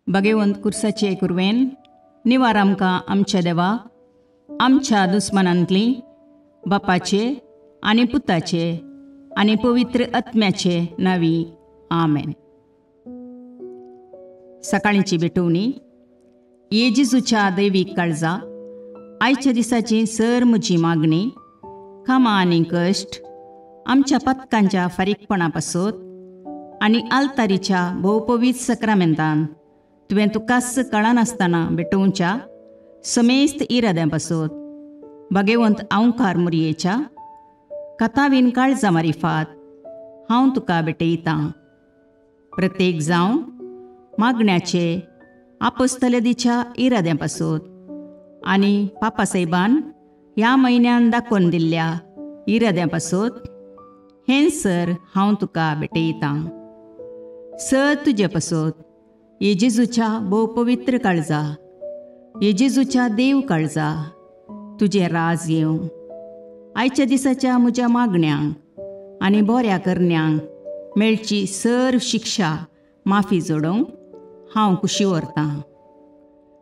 भगेवंत कुर्साचे कुरवेन निवार आमकां आमच्या देवा आमच्या दुस्मनांतली बापाचे आनी पुताचे आनी पवित्र आत्म्याचे नांवी आमेन. सकाळींची भेटवणी. ये जेजूच्या दैवीक काळजा, आयच्या दिसाची सर म्हजी मागणी, कामां आनी कश्ट आमच्या पथकांच्या फारीकपणा पासत आनी आल्तारीच्या भोवपवीत सक्रामेंतान तुवें तुकाच कळनासतना भेटोवच्या समेस्त इराद्यां पासत भगेवंत आंवकार मुरयेच्या कथावीन काळजा मारिफात हांव तुका भेटयतां. प्रत्येक जावं मागण्याचे आपोस्तलेदीच्या इराद्यां पासत आनी पापासाहेबान ह्या म्हयन्यान दाखोवन दिल्ल्या इराद्यां पासत हें सर हांव तुका भेटयतां. सर तुजे पासत ये जेजूच्या भोव पवित्र काळजा, ये जेजूच्या देव काळजा, तुजें राज येवं. आयच्या दिसाच्या म्हज्या मागण्यांक आनी बऱ्या करण्यांक मेळची सर शिक्षा माफी जोडोवंक हांव खुशी व्हरतां.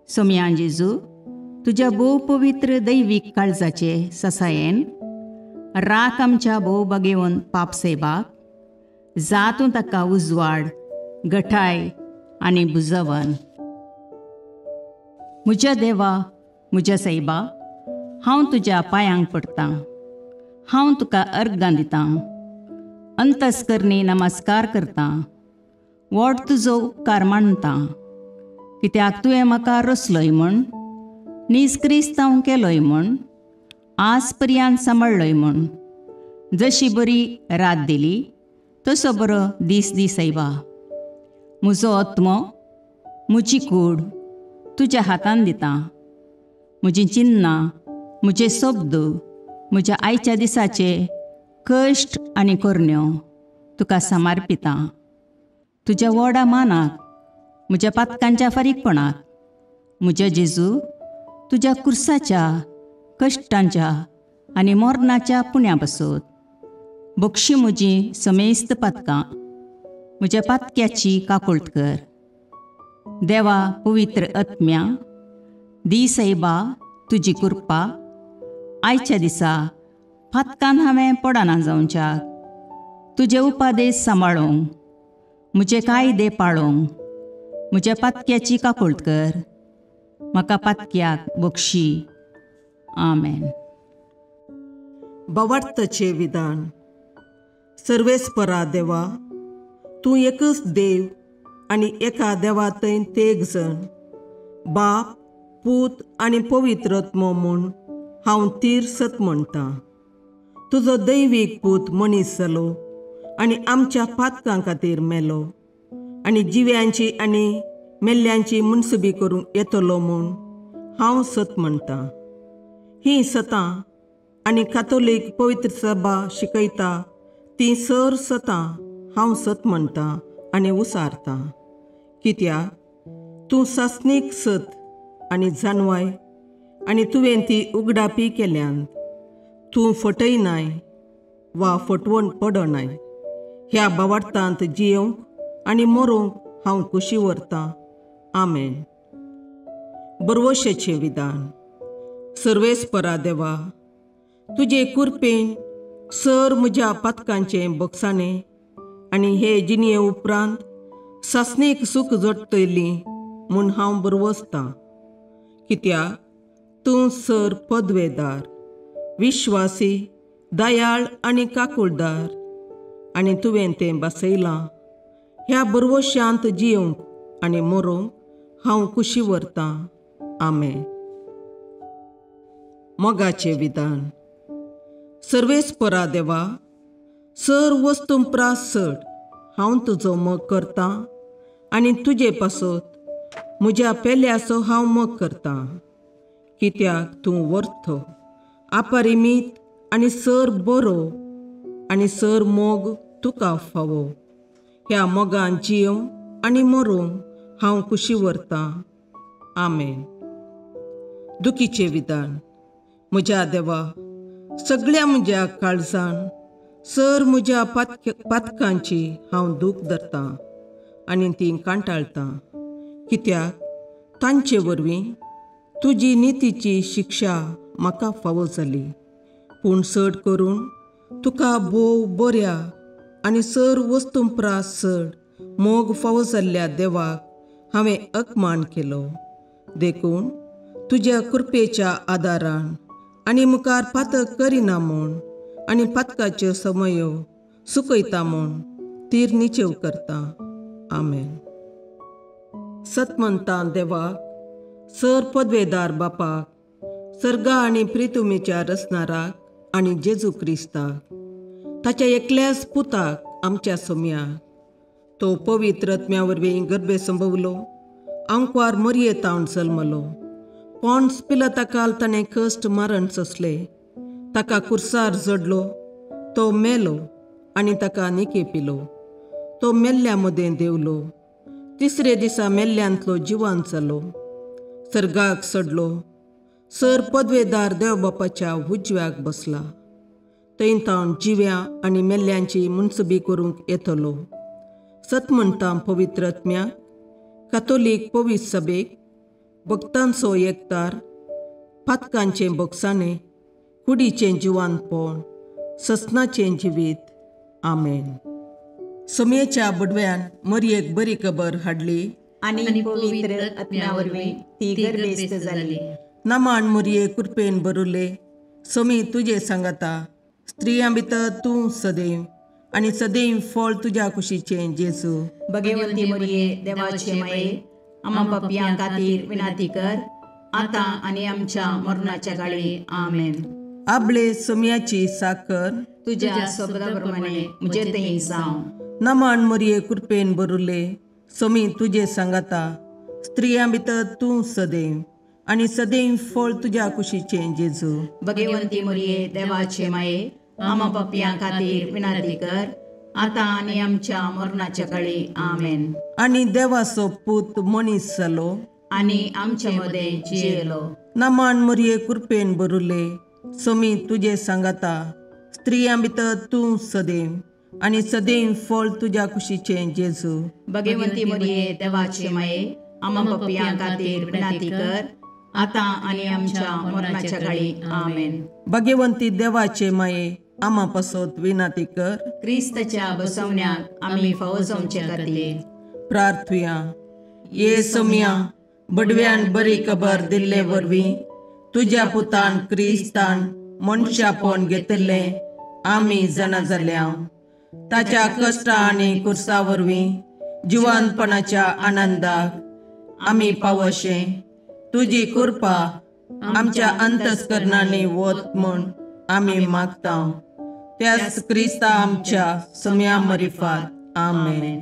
सोमयान जेजू तुज्या भोव पवित्र दैवीक काळजाचे ससायेन राख आमच्या भोव बगेवन पापसेबाक जातूं ताका उजवाड गठाय आनी बुजवन. म्हज्या देवा, म्हज्या सायबा, हांव तुज्या पांयांक पडटां, हांव तुका अर्गां दितां, अंतस्करणी नमस्कार करतां, व्हड तुजो उपकार मानतां, कित्याक तुवें म्हाका रचलोय म्हूण, नीज क्रिस्तांव केलोय म्हूण, आज पर्यंत सांबाळ्ळोय म्हूण. जशी बरी रात दिली तसो बरो दीस दी सायबा. म्हजो आत्मो म्हजी कूड तुज्या हातान दितां. म्हजीं चिन्नां, म्हजे शब्द, म्हज्या आयच्या दिसाचे कश्ट आनी करण्यो तुका समर्पितां. तुज्या व्हडा मानाक, म्हज्या पातकांच्या फारीकपणाक, म्हज्या जेजू तुज्या कुर्साच्या कश्टांच्या आनी मरणाच्या पुण्या पासत बक्षी म्हजी समेस्त पातकां, म्हज्या पातक्याची काकुळट कर. देवा पवित्र आत्म्या, दी सायबा तुजी कृपा आयच्या दिसा पातकान हांवें पडना जावच्याक, तुजे उपादेश सांबाळूंक, म्हजे कायदे पाळूंक म्हज्या पातक्याची काकुळट कर. म्हाका पातक्याक बक्षी. आमेन. भावार्थाचें विधान. सर्वेस्परा देवा, तूं एकच देव आनी एका देवा थंय तेग जण, बाप, पूत आनी पवित्र आत्मो म्हूण हांव तीर सत म्हणटां. तुजो दैवीक पूत मनीस जालो आनी आमच्या पातकां खातीर मेलो आनी जिव्यांची आनी मेल्ल्यांची मुनसुबी करूंक येतलो म्हूण हांव सत म्हणटां. हीं सतां आनी कातोलीक पवित्र सभा शिकयता तीं सर सतां हांव सत म्हणटां आनी उसारतां. कित्याक तूं सासणीक सत आनी जानवाय आनी तुवें ती उगडापी केल्यान. तूं फटयनाय वा फटवण पडनाय. ह्या भावार्थांत जियोवंक आनी मरोंक हांव खुशी व्हरतां. आमेन. बरवशेचें विधान. सर्वेस्परा देवा, तुजे कुरपेन सर म्हज्या पातकांचें बक्षाणें आनी हे जिणये उपरांत सासणीक सूख जोडटली म्हूण हांव बरवसतां. कित्याक तूं सर पदवेदार, विश्वासी, दयाळ आनी काकुळदार आनी तुवें तें बसयलां. ह्या बरवशांत जियोवंक आनी मरोंक हांव खुशी व्हरतां. आमेन. मोगाचें विधान. सर्वेस्परा देवा, सर वस्तूं प्रास चड हांव तुजो मोग करतां आनी तुजे पासत म्हज्या पेल्याचो हांव मोग करतां. कित्याक तूं वर्थ, अपरिमीत आनी सर बरो आनी सर मोग तुका फावो. ह्या मोगान जियोवंक आनी मरोंक हांव खुशी व्हरतां. आमेन. दुखीचें विधान. म्हज्या देवा, सगळ्या म्हज्या काळजान सर म्हज्या पातकांची हांव दूख धरतां आनी ती कांटाळटां. कित्याक तांचे वरवीं तुजी नितीची शिक्षा म्हाका फावो जाली. पूण चड करून तुका भोव बऱ्या आनी सर वस्तूं प्रास चड मोग फावो जाल्ल्या देवाक हांवें अपमान केलो. देखून तुज्या कृपेच्या आदारान आनी मुखार पातक करिना म्हूण आनी पातकाच्यो समयो सुकयता म्हूण तीर निचेव करता. आमेन. सतमंतां देवाक, सर पदवेदार बापाक, सर्गा आनी प्रितुमेच्या रचणाराक आनी जेजू क्रिस्ताक, ताच्या एकल्याच पुताक आमच्या सोम्याक, तो पवित्र आत्म्या वरवीं गर्भे संभवलो, आंकवार मरये तावन जल्मलो, पॉन्स पिलाता ताणें कश्ट मारण सोंसले, ताका कुर्सार जडलो, तो मेलो आनी ताका निके पिलो, तो मेल्ल्या मदें देवलो, तिसरे दिसा मेल्ल्यांतलो जिवान जालो, सर्गाक सडलो, सर पदवेदार देव बापाच्या उजव्याक बसला, थंय तावन जिव्या आनी मेल्ल्यांची मुनसबी करूंक येतलो. सत म्हणटा पवित्र आत्म्याक, कातोलीक पवित्र सभेक, भक्तांचो एकतार, पातकांचें बोगसाणें, कुडीचें जिवानपण, ससनाचें जिवीत. आमेन. सोमयेच्या बडव्यान मरयेक बरी खबर हाडली आनी पवित्र आत्म्या वरवीं ती गर्भेस्त जाली. नमान मरये कृपेन भरुले, सोमी तुजे सांगाता, स्त्रियां भितर तूं सदैव आनी सदैव फळ तुज्या कुशीचें जेजू. भगवंती मरये देवाचे माये, आमा पापयां खातीर विनंती कर, आतां आनी आमच्या मरणाच्या काळी. आमेन. आबळे सोमयाची साकर तुज्या शब्दा प्रमाणे म्हजे थंय जावं. नमान मरये कृपेन भरुले, सोमी तुजे सांगाता, स्त्रियां भितर तूं सदैव आनी सदैव फळ तुज्या कुशीचें जेजू. भगवंती मरये देवाचे माये, आमा पापयां खातीर विनंती कर, आतां आनी आमच्या मरणाच्या काळी. आमेन. आनी देवाचो पूत मनीस जालो आनी आमचे मदें जियेलो. नमान मरये कृपेन भरुले, सोमी तुजे सांगाता, स्त्रियां भितर तूं सदैव आनी सदैव फळ तुज्या कुशीचें जेजू. भगवंती मरये देवाचे माये, आमा पापयां खातीर विनंती कर, आतां आनी आमच्या मरणाच्या काळी. आमेन. भगवंती देवाचे माये, आमा पासत विनंती कर, क्रिस्ताच्या बसवण्याक आमी फावो जावचे खातीर. प्रार्थुया. ये सोमया, बडव्यान बरी खबर दिल्ले वरवीं तुज्या पुतान क्रिस्तान मनशापण घेतिल्लें आमी जाणा जाल्या. ताच्या कश्टा आनी कुर्सा वरवीं जिवानपणाच्या आनंदाक आमी पावशें तुजी कृपा आमच्या अंतस्करणांनी वत म्हूण आमी मागता. त्याच क्रिस्ता आमच्या सोम्या मरिफात. आमेन.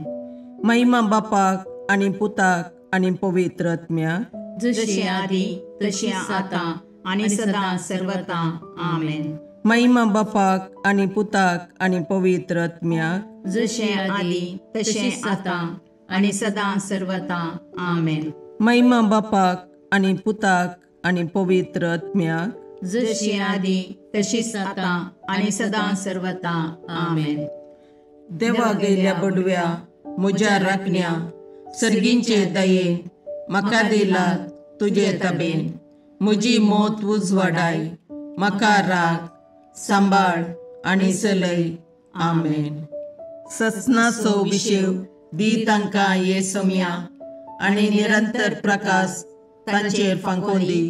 महिमा बापाक आनी पुताक आनी पवित्र आत्म्याक, जशी आदी तशी आतां आनी सदां सर्वता. आमेन. महिमा बापाक आनी पुताक आनी पवित्र आत्म्याक, जशें आदी तशें आतां आनी सदां सर्वता. आमेन. महिमा बापाक आनी पुताक आनी पवित्र आत्म्याक, जशी आदी तशीच आतां आनी सदां सर्वता. आमेन. देवा गेल्या बडव्या म्हज्या राखण्या, सर्गींचे दयेन म्हाका दिला तुजे तबेन, म्हजी मोत उजवाडाय, म्हाका राख सांबाळ आनी चलय. आमेन. ससनाचो विशेव दी तांकां ये सोमया आनी निरंतर प्रकाश तांचेर फांकोवन दी,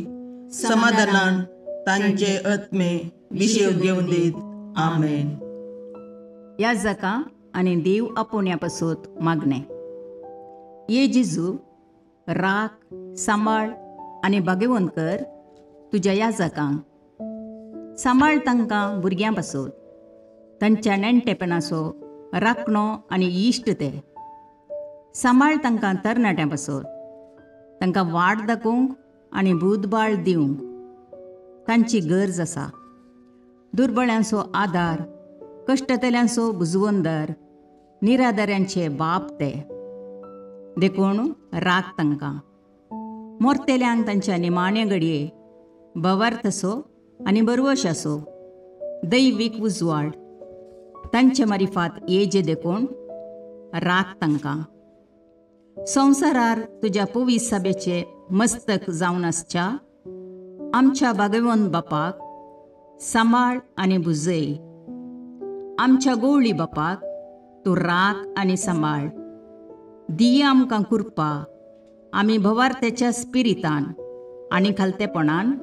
समाधानान तांचे आत्मे विशेव घेवन दीत. आमेन. ह्या जाका आनी देव आपोवण्या पासत मागणें. ये जेजू, राख सांबाळ आनी भाग्यवंत कर तुज्या ह्या जाकांक. सांबाळ तांकां भुरग्यां पासत, तांच्या नेणटेपणाचो राखणो आनी इश्ट ते. सांबाळ तांकां तरणाट्यां पासत, तांकां वाट दाखोवंक आनी बुदबाळ दिवंक तांची गरज आसा. दुर्बळ्यांचो आदार, कश्टतल्यांचो बुजवंदर, निराधाऱ्यांचे बाप ते. देखून राख तांकां. मोरतेल्यांक तांच्या निमाण्या घडये भवार्थ आसो आनी बरवश आसो, दैवीक उजवाड तांचे मारिफात येजे. देखून राख तांकां. संवसारार तुज्या पवित्र सभेचे मस्तक जावन आसच्या आमच्या भागेवंत बापाक सांबाळ आनी भुजय. आमच्या गोवळी बापाक तूं राख आनी सांबाळ. दिया आमकां कृपा आमी भवार्थ्याच्या स्पिरितान आनी खालतेपणान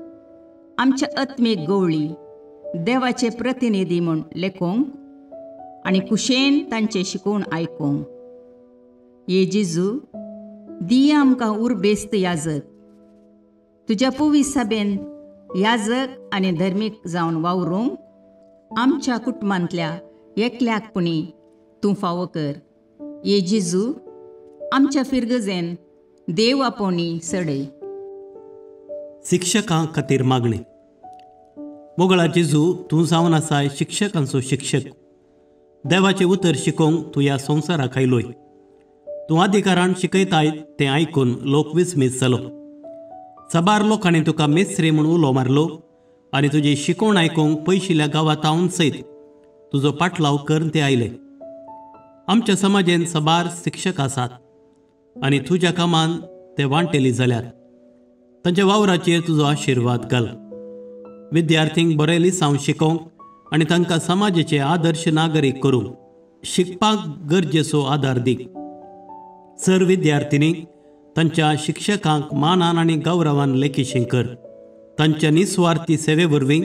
आमच्या आत्मीक गोवळी देवाचे प्रतिनिधी म्हूण लेखूंक आनी कुशेन तांचें शिकोवन आयकूंक. ये जेजू, दिया आमकां उर्बेस्त याजक, तुज्या पवित्र सभेन याजक आनी धर्मीक जावन वावरूंक आमच्या कुटुंबांतल्या एकल्याक पुणी तूं फावो कर. ये जेजू, आमच्या फिरगजेन देव आपोवणी सडय. शिक्षकां खातीर मागणें. मोगळा जेजू, तूं जावन आसाय शिक्षकांचो शिक्षक. देवाचें उतर शिकोवंक तूं ह्या संवसाराक आयलोय. तूं अधिकारान शिकयताय तें आयकून लोक विस्मीत जालो. साबार लोकांनी तुका मेस्त्री म्हूण उलो मारलो आनी तुजी शिकोवण आयकूंक पयशिल्ल्या गांवांत सयत तुजो पाटलाव करून ते आयले. आमच्या समाजेन साबार शिक्षक आसात आनी तुज्या कामान ते वांटेली जाल्यार तांच्या वावराचेर तुजो आशिर्वाद घाल. विद्यार्थींक बरें लिसांव शिकोवंक आनी तांकां समाजाचे आदर्श नागरीक करूंक शिकपाक गरजेचो आदार दी. सर विद्यार्थिनींक तांच्या शिक्षकांक मानान आनी गौरवान लेखीशीं कर. तांच्या निस्वार्थी सेवे वरवीं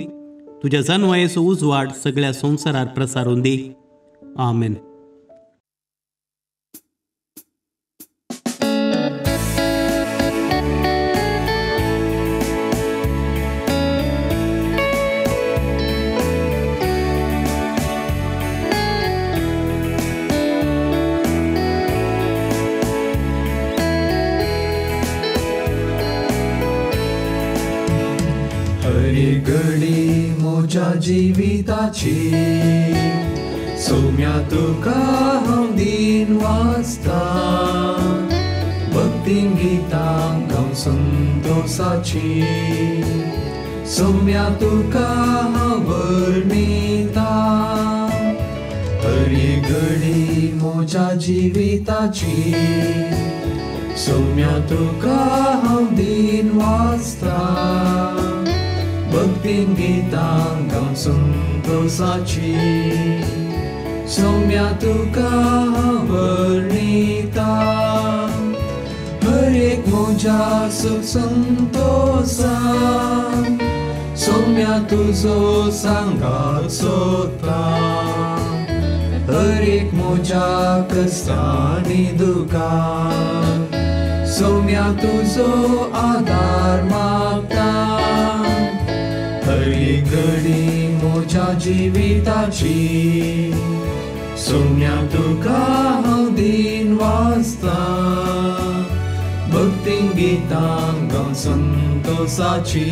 तुज्या जानवायेचो उजवाड सगळ्या संवसारार प्रसारून दी. आमेन. घडी म्हज्या जिविताची सोम्या तुका हांव दीन वाचता, भक्तीन गितां गावन संतोसाची सोम्या तुका हांव वर्णिता. हरी घडी म्हज्या जिविताची सोम्या तुका हांव दीन वाचता, भक्तीन गितां गावन संतोसाची सोम्या तुका हांव वर्णिता. हर एक म्हज्या सुख संतोसान सोम्या तुजो सांगात सोदता, हर एक म्हज्या कश्टांनी दुखान सोम्या तुजो आदार मागता. हरी घडी म्हज्या जिविताची सोम्या तुका हांव दीन वाचता, भक्तीन गितां गावन संतोसाची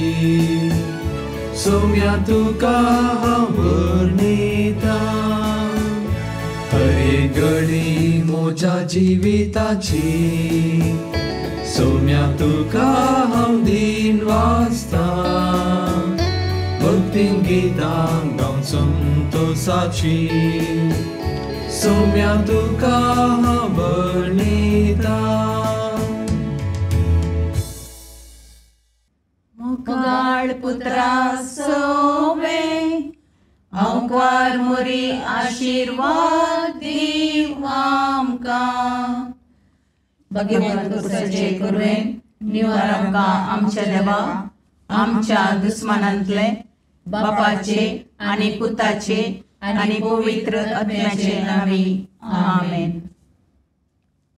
सोम्या तुका हांव वर्णिता. हरी घडी म्हज्या जिविताची सोम्या तुका हांव दीन वाचता, भक्तीन गितां गावन संतोसाची सोम्या तुका हांव वर्णिता. मोगाळ पुत्रा सोवे अंकार मोरी आशीर्वाद दी आमकां. भगवंत कुसाचे कुरवेन निवार आमकां आमच्या देवा आमच्या दुस्मानांतले बापाचे आनी पुताचे आनी पवित्र आत्म्याचे नांवी. आमेन.